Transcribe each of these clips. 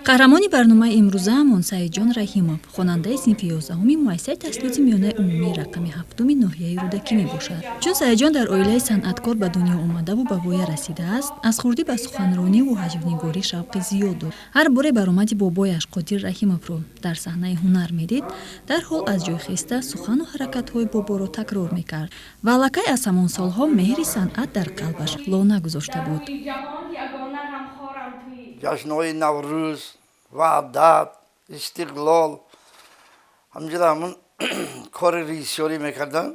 Қаҳрамони барномаи имрӯзаамон Саидҷон Раҳимов, хонандаи синфи 11-уми муассисаи таҳсилоти миёнаи умумии рақами ҳафтуми ноҳияи Рӯдакӣ мебошад. Чун Саидҷон дар оилаи санъаткор ба дунё омадаву ба воя расидааст, аз хурдӣ ба суханрониву ҳаҷвнигорӣ шавқи зиёд дошт. Ҳар боре баромади бобояш Қодир Раҳимовро дар саҳнаи ҳунар медид, дарҳол аз ҷой хеста, сухану ҳаракатҳои боборо такрор мекард ва аллакай аз ҳамон солҳо меҳри санъат дар қалбаш лона гузошта буд. Ҷашнҳои Наврӯз, Ваҳдат, Истиқлол, ҳамҷода ҳамун кори режиссёрӣ мекардам.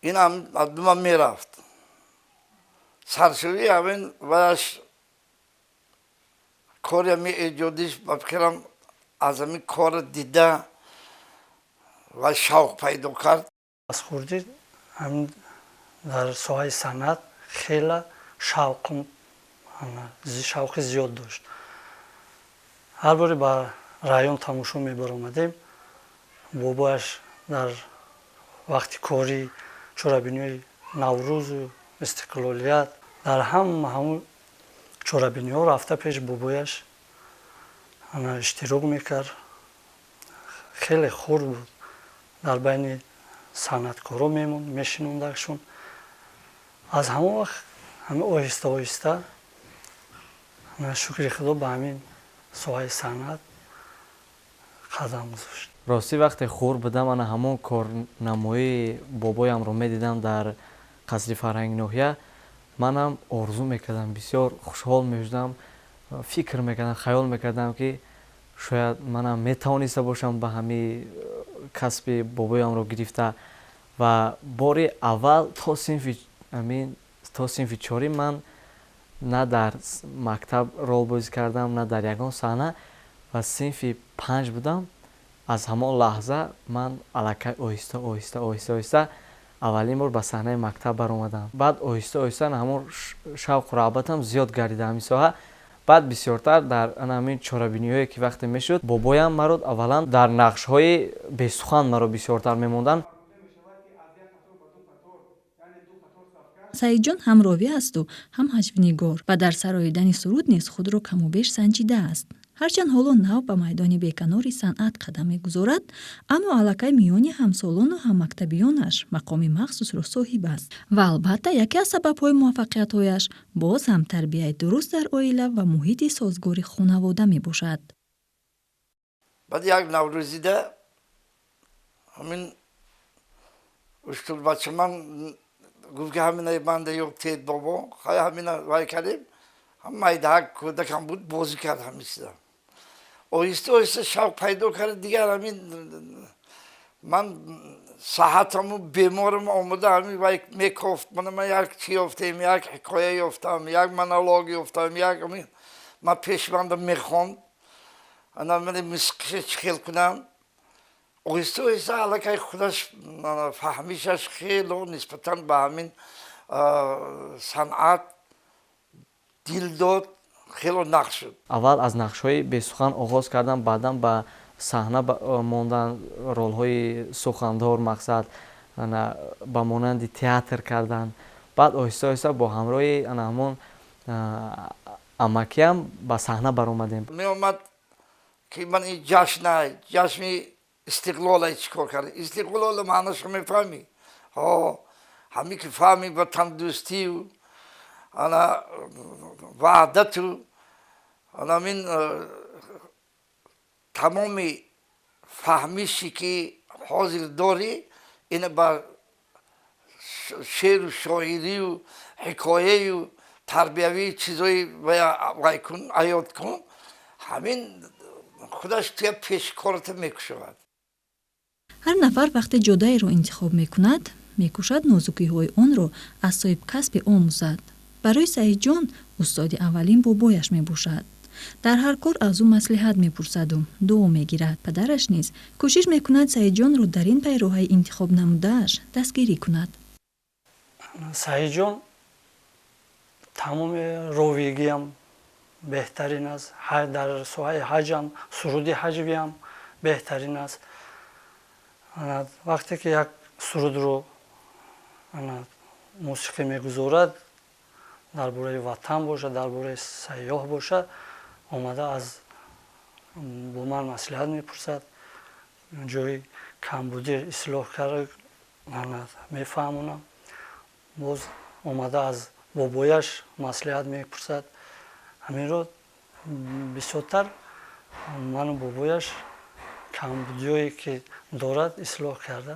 Ин аз дума мерафт. Саршавии ҳамин ваяш, кори ҳами эҷодиш, ба фикрам, аз ҳамин кора дида ва шавқ пайдо кард. Аз хурдӣ ҳамин дар соҳаи санъат хела шавқи зиёд дошт. Ҳар боре ба район тамошо мебаромадем, бобояш дар вақти корӣ, чорабиниҳои Наврӯзу Истиқлолият, дар ҳама ҳамун чорабиниҳо рафта, пеш бобояш иштирок мекард. Хеле хурд буд, дар байни санъаткоро мемонд, мешинондашон. Аз ҳамон вақт ҳами оҳиста оҳиста, шукри Худо, ба ҳамин соҳаи санъат қадам гузошт. Ростӣ, вақте хурд будам, ана ҳамон корнамоии бобоямро медидам дар қасри фарҳанги ноҳия, манам орзу мекардам, бисёр хушҳол мешудам, фикр мекардам, хаёл мекардам, ки шояд манам метавониста бошам ба ҳамин касби бобоямро гирифта. Ва бори аввал то синфи ҳамин, то синфи чорӣ ман на дар мактаб ролбозӣ кардам, на дар ягон саҳна. Ва синфи панҷ будам, аз ҳамон лаҳза ман аллакай оҳиста оҳиста, оҳиста оҳиста аввалин бор ба саҳнаи мактаб баромадам. Баъд оҳиста оҳиста ҳамон шавқу рағбатам зиёд гардида ҳамин соҳа. Баъд бисёртар дар ана ҳамин чорабиниҳое ки вақте мешуд, бобоям маро аввалан дар нақшҳои бесухан маро бисёртар мемонданд. Саидҷон ҳам ровӣ асту ҳам ҳаҷвнигор ва дар сароидани суруд низ худро каму беш санҷидааст. Ҳарчанд ҳоло нав ба майдони беканори санъат қадам мегузорад, аммо аллакай миёни ҳамсолону ҳаммактабиёнаш мақоми махсусро соҳиб аст. Ва албатта, яке аз сабабҳои муваффақиятҳояш боз ҳам тарбияи дуруст дар оила ва муҳити созгори хонавода мебошад. Баъд як Наврӯзида ҳамин уштурбачаман гуфт, ки ҳамина банда ёб тед, бобо. Хай, ҳамина вай кардем. Ҳам майдаҳак кӯдакам буд, бозӣ кард ҳамин чиза. Оҳиста оҳиста шавқ пайдо кард. Дигар ҳамин ман саҳатаму беморам омода, ҳамин вай мекофт. Мана, ман як чи ёфтем, як ҳикоя ёфтам, як монолог ёфтам, як ҳамин ман пеши банда мехонд, ана ман мусиқиша чӣ хел кунам. Оҳиста оҳиста аллакай худаш фаҳмишаш хело нисбатан ба ҳамин санъат дил дод, хело нақш шуд. Аввал аз нақшҳои бесухан оғоз кардам, баъдан ба саҳна мондан, ролҳои сухандор, мақсад, ба монанди театр кардан. Баъд оҳиста оҳиста бо ҳамроҳи ана ҳамон амакиам ба саҳна баромадем. Меомад, ки ман ин ҷашнай, ҷашни Истиқлолай, чӣ кор кард? Истиқлола маънашо мефаҳмӣ? Ҳо, ҳамин ки фаҳми, ватандӯстию ана ваҳдату анамин тамоми фаҳмише, ки ҳозир дорӣ, ина ба шеъру шоирию ҳикояю тарбиявии чизои вай кун, ҳаёт кун, ҳамин худаш туя пешкората мекушояд. Ҳар нафар вақте ҷодаеро интихоб мекунад, мекӯшад нозукиҳои онро аз соҳибкасбе омӯзад. Барои Саидҷон устоди аввалин бобояш мебошад. Дар ҳар кор аз ӯ маслиҳат мепурсаду дуо мегирад. Падараш низ кӯшиш мекунад Саидҷонро дар ин пайроҳаи интихоб намудааш дастгирӣ кунад. Саидҷон тамоми ровигиам беҳтарин аст, дар соҳаи ҳаҷам, суруди ҳаҷвиам беҳтарин аст. Вақте ки як сурудро мусиқӣ мегузорад. Дар бораи ватан бошад, дар бораи сайёҳ бошад, омада аз бо ман маслиҳат мепурсад, ҷои камбудӣ ислоҳ карда мефаҳмонам. Боз омада аз бобояш маслиҳат мепурсад. Ҳаминро бисёртар ману бобояш камбудиҳое ки дорад, ислоҳ карда,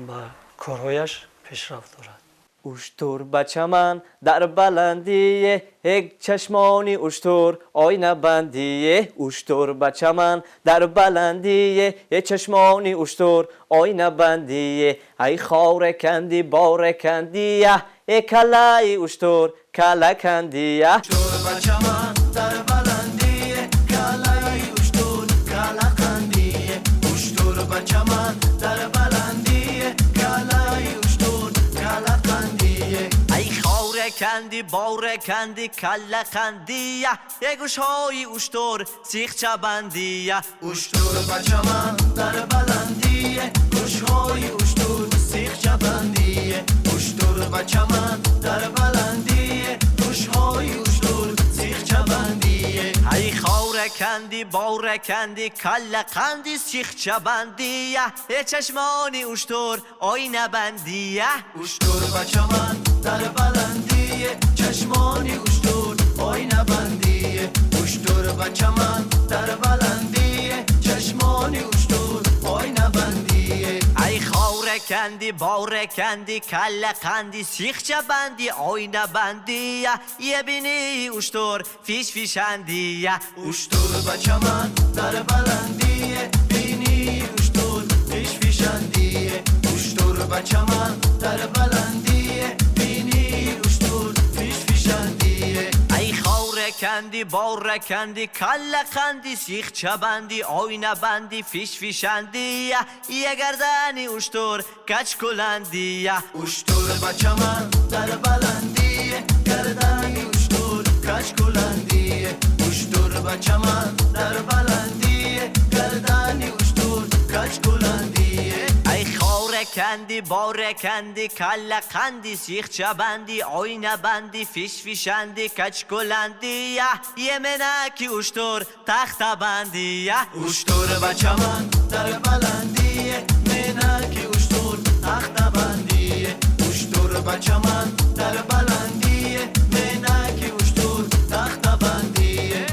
ба корҳояш пешрафт дорад. Уштур ба чаман дар баландие, як чашмони уштур ойна бандие. Уштур ба чаман дар баландие, як чашмони уштур ойна бандие. Ай хоре канди, боре кандия, э калаи уштур кала кандия. Уштур ба чаман дар баландие, калаи уштур кала кандие. Уштур ба чаман дар баландие, калаи уштур кала кандие. Ай хоре канди, боре канди, кала қандия, е гӯшҳои уштур сихча бандия. Уштур ба чаман дар баландие, гӯшҳои уштур сихча бандие. Уштур ба чаман дар баландие, гӯшҳои уштур сихча бандие. Ай хоре канди, боре канди, кала қанди, сихча бандия, е чашмони уштур ойна бандия. Уштур ба чаман дар баландие, чашмони уштур ойна бандие. Уштур ба чаман дар баландие, чашмони уштур ойна бандие. Ай хоре канди, боре канди, кала қанди, сихча банди, ойна бандия, е бинии уштур фиш фишандия. Уштур ба чаман дар баландие, бинии уштур фиш фишандие. Уштур ба чаман дар баландие, бинии уштур фиш фишандие. Ай хоре канди, боре канди, кала қанди, сихча банди, ойна банди, фиш фишандия, е гардани уштур качкуландия. Уштур ба чаман дар баландие, гардани уштур качкуландие. Уштур ба чаман дар баландие, гардани уштур качкуландие. Ай хоре канди, боре канди, кала қанди, сихча банди, ойна банди, фиш фишанди, качкуландия, еменаки уштур тахта бандия. Уштур ба чаман дар баландие, менаки уштур тахта бандие. Уштур ба чаман дар баландие, менаки уштур тахта бандие.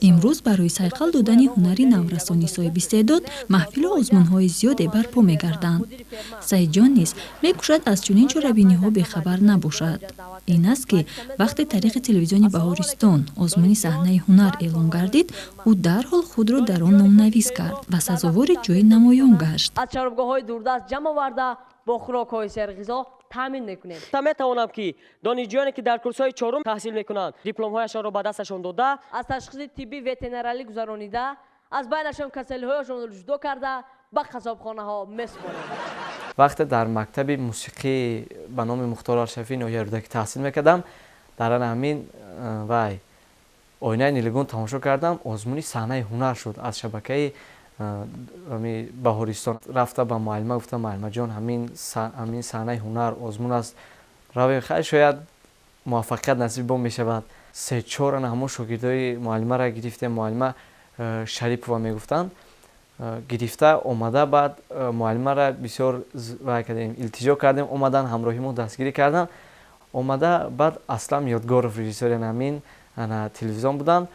Имрӯз барои сайқал додани ҳунари наврасони соҳибистеъдод маҳфилу озмунҳои зиёде барпо мегарданд. Саидҷон низ мекӯшад, аз чунин чорабиниҳо бехабар набошад. Ин аст, ки вақте тариқи телевизиони Баҳористон озмуни «Саҳнаи ҳунар» эълон гардид, ӯ дарҳол худро дар он номнавис кард ва сазовори ҷои намоён гашт. Аз чаробгоҳҳои дурдаст ҷамъ оварда, бо хӯрокҳои серғизо таъмин мекунем. Та метавонам, ки донишҷӯёне, ки дар курсҳои чорум таҳсил мекунанд, дипломҳояшонро ба дасташон дода, аз ташхиси тиббӣ ветеринарӣ гузаронида, аз байнашон касалиҳояшонро ҷудо карда, ба қассобхонаҳо месупорем. Вақте дар мактаби мусиқӣ ба номи Мухтор Аршафӣ ноҳияи Рӯдакӣ таҳсил мекардам, дар ана ҳамин вай «Оинаи нилгун» тамошо кардам. Озмуни «Саҳнаи ҳунар» шуд аз шабакаи Баҳористон. Рафта ба муаллима гуфтам: «Муаллимаҷон, ҳамин «Саҳнаи ҳунар» озмун аст, равем, хайр, шояд муваффақият насиб бо мешавад». Се чор ана ҳамон шогирдои муаллимаро гирифтем, муаллима Шарипова мегуфтанд, гирифта омада, баъд муаллимаро бисёр вай кардем, илтиҷо кардем, омадан, ҳамроҳи мо дастгирӣ карданд. Омада, баъд Аслам Ёдгоров, режиссёри ҳамин ана телевизион буданд,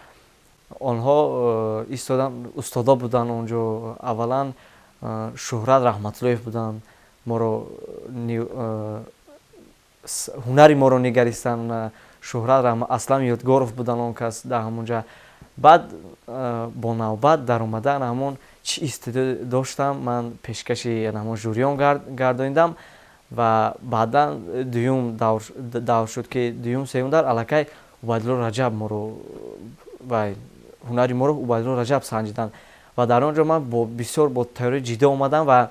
онҳо истодан, устодо буданд онҷо. Аввалан Шӯҳрат Раҳматуллоев буданд, моро ҳунари моро нигаристанд. Шӯҳрат, Аслам Ёдгоров буданд он кас дар ҳамонҷа. Баъд бо навбат даромада, ҳамон чӣ истеъдод доштам, ман пешкаши ҳамон жюриён гардонидам ва баъдан дуюм давр шуд, ки дуюм, сеюм дар аллакай Убайдулло Раҷаб моро вай ҳунари моро Убайдулло Раҷаб санҷиданд ва дар он ҷо ман бо бисёр бо тайёрии ҷиддӣ омадам ва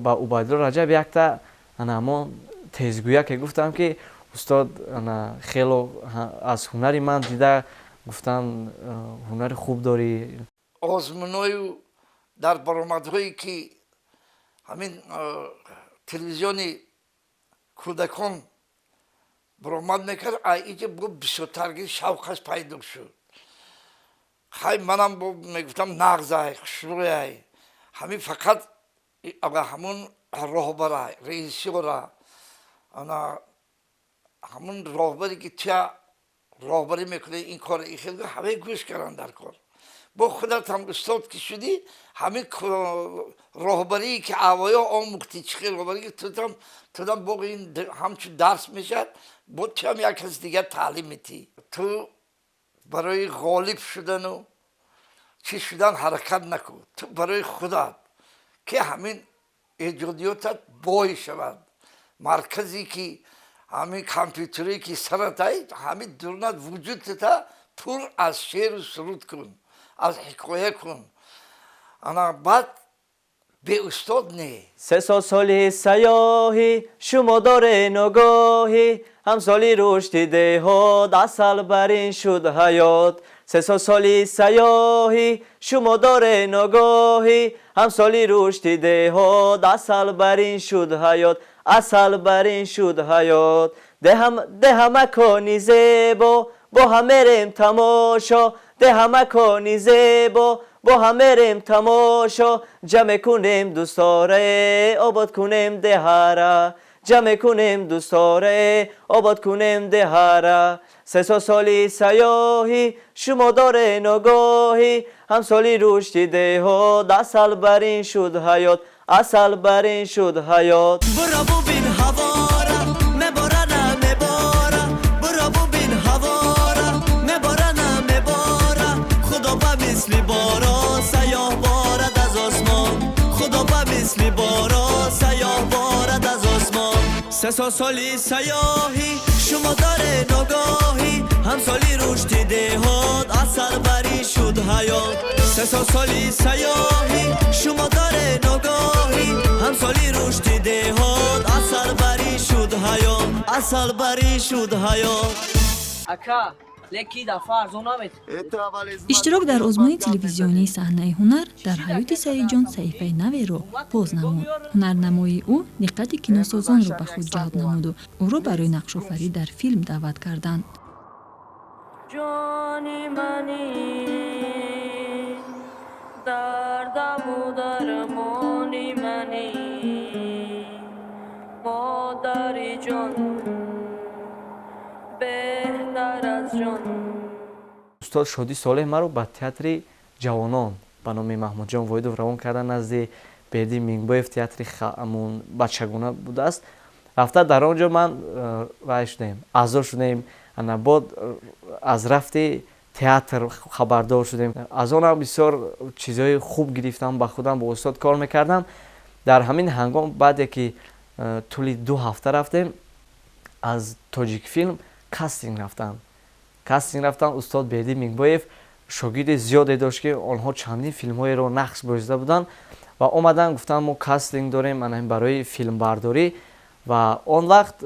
ба Убайдулло Раҷаб якта ана ҳамон тезгӯя ке гуфтам, ки устод ана хело аз ҳунари ман дида гуфтанд: «Ҳунари хуб дорӣ». Озмуною дар баромадҳое, ки ҳамин телевизиони кӯдакон Баромад мекард, иҷа бо бисёртарги шавқаш пайдо шуд. Хай, манам бо мегуфтам, нағзай, хушрӯяй, ҳамин фақат ҳамун роҳбара, режиссёра, ана ҳамун роҳбаре ки туя роҳбарӣ мекунӣ, ин кор ихел ҳамаи гӯш кардан дар кор. Бо худат ҳам устод ки шудӣ, ҳамин роҳбарие ки аввоё омӯхтӣ, чӣ хел роҳбарӣ, тудам боғ ин ҳамчун дарс мешавад, бо туям як каси дигар таълим метиҳӣ. Ту барои ғолиб шудану чӣ шудан ҳаракат накун, ту барои худат ки ҳамин эҷодиётат бой шавад. Марказе ки ҳамин компютере ки саратай, ҳамин дурнат вуҷудата пур аз шеъру суруд кун, аз ҳикоя кун. Ана баъд беустод не. Се сол соли сайёҳӣ шумо доре ногоҳӣ, ҳамсоли рушди деҳот асал бар ин шуд ҳаёт. Се сол соли сайёҳӣ шумо доре ногоҳӣ, ҳамсоли рушди деҳот асал бар ин шуд ҳаёт, асал бар ин шуд ҳаёт. Деҳа макони зебо, бо ҳам мерем тамошо, деҳа макони зебо, бо ҳам мерем тамошо, ҷамъ кунем дӯсторе, обод кунем деҳара, ҷамъ кунем дӯсторе, обод кунем деҳара. Се сол соли сайёҳӣ шумо доре ногоҳӣ, ҳамсоли рушди деҳот асал бар ин шуд ҳаёт, асал бар ин шуд ҳаёт. Буро бубин ҳавора, мебора намебора, буро бубин ҳавора, мебора намебора, худо ба мисли боро сайёҳ борад аз осмон, худо ба мисли боро сайёҳ борад аз осмон. Се сол соли сайёҳӣ шумо доре ногоҳӣ, ҳамсоли рушди деҳот асал бар ин шуд ҳаёт. Се сол соли сайёҳӣ шумо доре ногоҳӣ, ҳамсоли рушди деҳот асал бар ин шуд ҳаёт, асал бар ин шуд ҳаёт. Ака, леки дафъа арзон намед. Иштирок дар озмуни телевизионии «Саҳнаи ҳунар» дар ҳаёти Саидҷон саҳифаи наверо боз намуд. Ҳунарнамоии ӯ диққати киносозонро ба худ ҷалб намуду ӯро барои нақшофарӣ дар филм даъват карданд. Ҷони мани, дардаму дармони мани, модари ҷон, беҳтар аз ҷон. Устод Шодӣ Солеҳ маро ба театри ҷавонон ба номи Маҳмудҷон Воҳидов равон кардан назди Бердӣ Мингбоев, театри ҳамун бачагона будааст. Рафта дар он ҷо ман вай шудем, аъзо шудем, ана бод аз рафти театр хабардор шудем. Аз онам бисёр чизҳои хуб гирифтам ба худам, бо устод кор мекардам. Дар ҳамин ҳангом, баъде ки тӯли 2 ҳафта рафтем, аз Тоҷикфилм кастинг рафтам. Кастинг рафтам, устод Бердӣ Мингбоев шогирди зиёде дошт, ки онҳо чандин филмҳоеро нақш бозида буданд ва омаданд, гуфтанд, мо кастинг дорем ана барои филмбардорӣ. Ва он вақт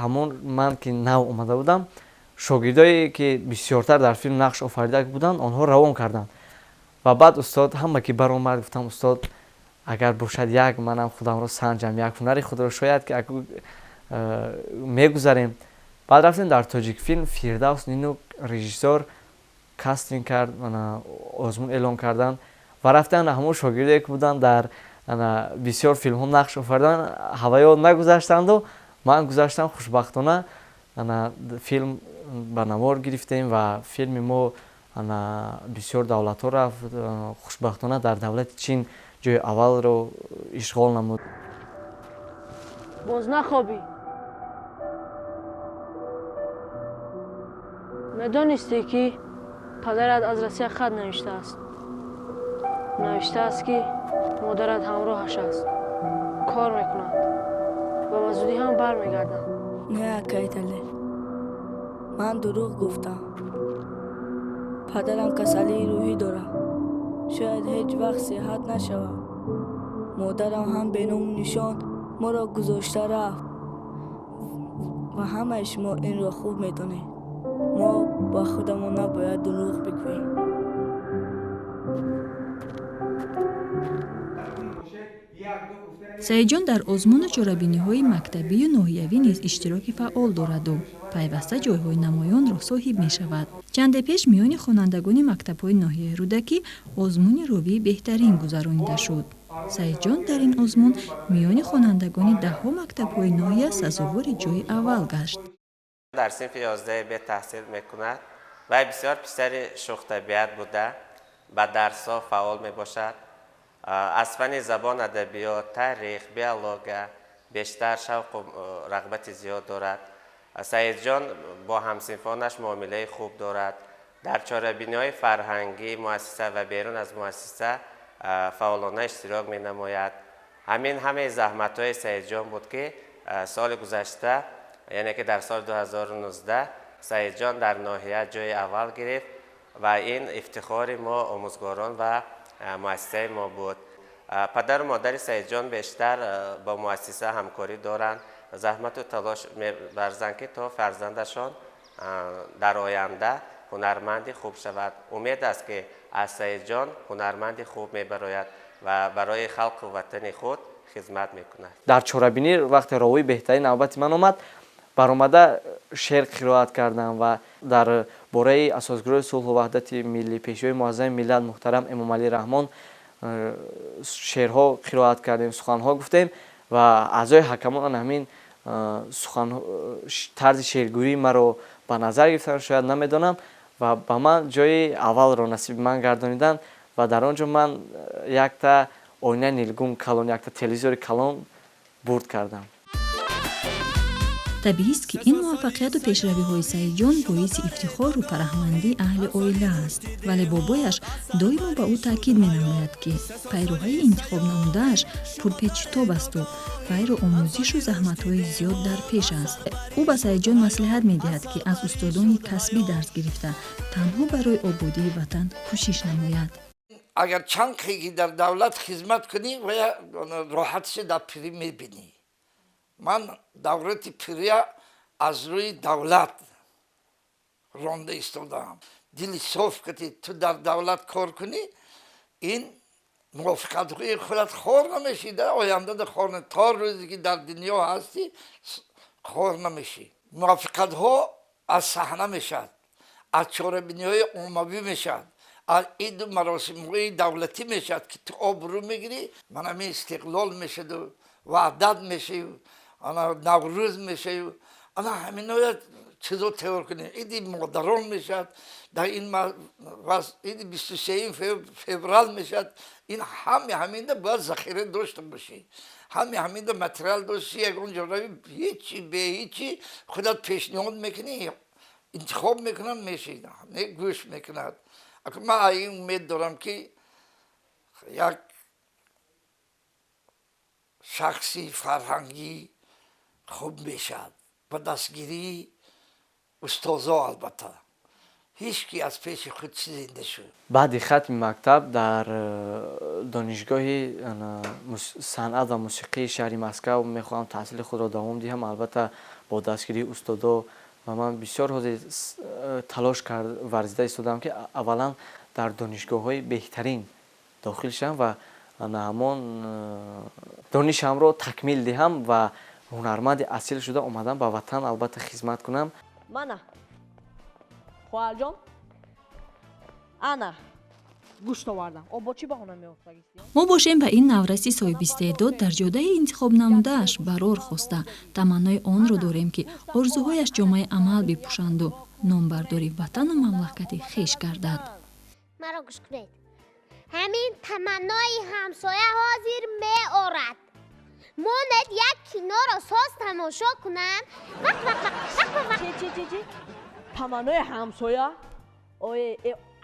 ҳамон ман ки нав омада будам, шогирдое ки бисёртар дар филм нақш офарида буданд, онҳо равон карданд. Ва баъд устод ҳама ки баромад, гуфтам, устод, агар бошад, як манам худамро санҷам, як ҳунари худро шояд ки мегузарем. Баъд рафтем дар Тоҷикфилм, Фирдавс Нинук режиссёр кастинг кард, озмун эълон карданд ва рафтан ҳамон шогирдое ки буданд дар бисёр филмҳо нақш офариданд, ҳаваё нагузаштанду ман гузаштам. Хушбахтона филм ба навор гирифтем ва филми мо бисёр давлатҳо рафт. Хушбахтона дар давлати Чин ҷои аввалро ишғол намуд. Боз нахобӣ? Медонистӣ, ки падарат аз Россия хат навиштааст? Навиштааст, ки модарат ҳамроҳаш аст, кор мекунад ва ба зудӣ ҳам бармегарданд. Не, акаи Далер, ман дурӯғ гуфтам. Падарам касалии рӯҳӣ дорад, шояд ҳеҷ вақт сиҳат нашавад. Модарам ҳам беному нишон моро гузошта рафт ва ҳамаи шумо инро хуб медонед. Мо ба худамон набояд дурӯғ бигӯем. Саидҷон дар озмуну чорабиниҳои мактабию ноҳиявӣ низ иштироки фаъол дораду пайваста ҷойҳои намоёнро соҳиб мешавад. Чанде пеш миёни хонандагони мактабҳои ноҳияи Рӯдакӣ озмуни ровии беҳтарин гузаронида шуд. Саидҷон дар ин озмун миёни хонандагони даҳҳо мактабҳои ноҳия сазовори ҷойи аввал гашт. Дар синфи 11 Б таҳсил мекунад ва бисёр писари шӯхтабиат буда, ба дарсҳо фаъол мебошад. Аз фанни забон, адабиёт, таърих, биология бештар шавқу рағбати зиёд дорад. Саидҷон бо ҳамсинфонаш муомилаи хуб дорад. Дар чорабиниҳои фарҳангии муассиса ва берун аз муассиса фаъолона иштирок менамояд. Ҳамин ҳамаи заҳматҳои Саидҷон буд, ки соли гузашта, яъне ки дар соли 2019, Саидҷон дар ноҳия ҷойи аввал гирифт ва ин ифтихори мо омӯзгорон ва муассисаи мо буд. Падару модари Саидҷон бештар бо муассиса ҳамкорӣ доранд, заҳмату талош меварзанд, ки то фарзандашон дар оянда ҳунарманди хуб шавад. Умед аст, ки аз Саидҷон ҳунарманди хуб мебарояд ва барои халқу ватани худ хизмат мекунад. Дар чорабинӣ вақте ровии беҳтарин навбати ман омад, баромада шеър қироат кардам ва дар бораи асосгузори сулҳу ваҳдати миллӣ, пешвои муаззами миллат муҳтарам Эмомалӣ Раҳмон шеърҳо қироат кардем, суханҳо гуфтем ва аъзои ҳакамон ҳамин сухан тарзи шеъргӯии маро ба назар гирифтанд, шояд, намедонам, ва ба ман ҷои аввалро насиби ман гардониданд ва дар он ҷо ман якта оинаи нилгун калон, якта телевизори калон бурд кардам. Табиист, ки ин муваффақияту пешравиҳои Саидҷон боиси ифтихору фараҳмандии аҳли оила аст, вале бобояш доимо ба ӯ таъкид менамояд, ки пайроҳаи интихобнамудааш пурпечутоб асту вайро омӯзишу заҳматҳои зиёд дар пеш аст. Ӯ ба Саидҷон маслиҳат медиҳад, ки аз устодони касбӣ дарс гирифта, танҳо барои ободии ватан кӯшиш намояд. Агар чанд ки дар давлат хизмат кунӣ, вая роҳатши дар пирӣ мебинӣ. Ман давлати пирия аз рӯи давлат ронда истодаам. Дили соф кати ту дар давлат кор кунӣ, ин мувофиқатҳои худат хор намешӣ, дар ояндада хор, то рӯзе ки дар дунё ҳастӣ, хор намешӣ. Мувофиқатҳо аз саҳна мешавад, аз чорабиниҳои оммавӣ мешавад, аз иду маросимҳои давлатӣ мешавад, ки ту обрӯ мегирӣ. Ман ҳамин истиқлол мешаду, ваҳдат мешаву, ана Наврӯз мешаву, ана ҳаминоя чизо тайёр кунем. Иди модарон мешавад, дар ин иди 23 феврал мешавад. Ин ҳами ҳаминда бояд захира дошта бошӣ, ҳами ҳаминда материал дошти. Ягон ҷо рави, ҳечи бе ҳечи худат пешниҳод мекунӣ, интихоб мекунанд, меши не гӯш мекунад. Ман ин умед дорам, ки як шахси фарҳангӣ хуб мешавад ба дастгирии устозо. Албатта, ҳеҷ ки аз пеши худ чизе нашуд. Баъди хатми мактаб дар донишгоҳи санъат ва мусиқии шаҳри Москав мехоҳам таҳсили худро давом диҳам, албатта бо дастгирии устодо. Ва ман бисёр ҳозир талош варзида истодам, ки аввалан дар донишгоҳҳои беҳтарин дохил шавам ва ҳамон донишамро такмил диҳам ва ҳунарманди асил шуда омадан ба ватан, албатта, хизмат кунам. Мана, хоҳарҷон, ана гӯшт овардам. О, бо чӣ баҳона меофтагисти? Мо бошем, ба ин навраси соҳибистеъдод дар ҷодаи интихобнамудааш барор хоста, таманнои онро дорем, ки орзуҳояш ҷомаи амал бипӯшанду номбардори ватану мамлакати хеш гардад. Маро гӯш кунед. Ҳамин таманнои ҳамсоя ҳозир меорад. Монед, як киноро соз тамошо кунам. Вақ, вақ, вақ, вақ, вақ. Чи, чи, чи, чи? Таманнои ҳамсоя? Ое,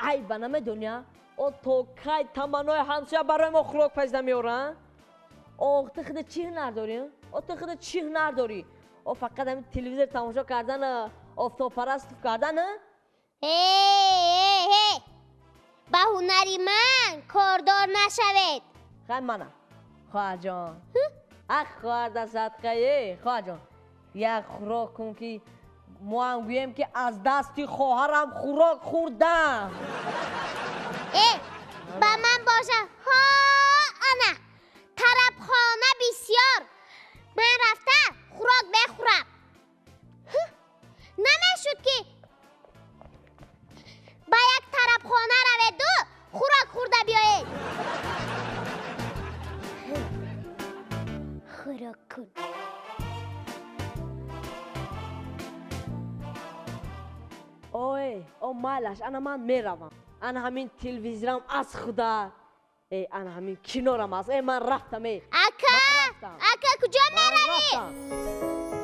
айба намедоня? О, то кай таманнои ҳамсоя барои мо хӯрок пазида меоранд? Ох, ту худа чӣ ҳунар дорӣ? О, ту худа чӣ ҳунар дорӣ? О, фақат ҳамин телевизор тамошо кардан, офтобпараст кардан? Ҳе, ҳе, ба ҳунари ман кордор нашавед. Хай, мана, хоҳарҷон, ах, хоҳар, да садқае, хоҳарҷон, як хӯрок кун, ки мо ҳам гӯем, ки аз дасти хоҳарам хӯрок хӯрдам. Э, ба ман боша, ҳо, ана тарабхона. мехӯрам. Намешуд ки ба як тарабхона раведу хӯрок хӯрда биёед. Хӯрок кун. Ой, о майлаш, ана ман меравам. Ана ҳамин телевизорам аз худа. Э, ана ҳамин кинорам аз. Э, ман рафтам, э. Ака, ака, куҷо меравӣ?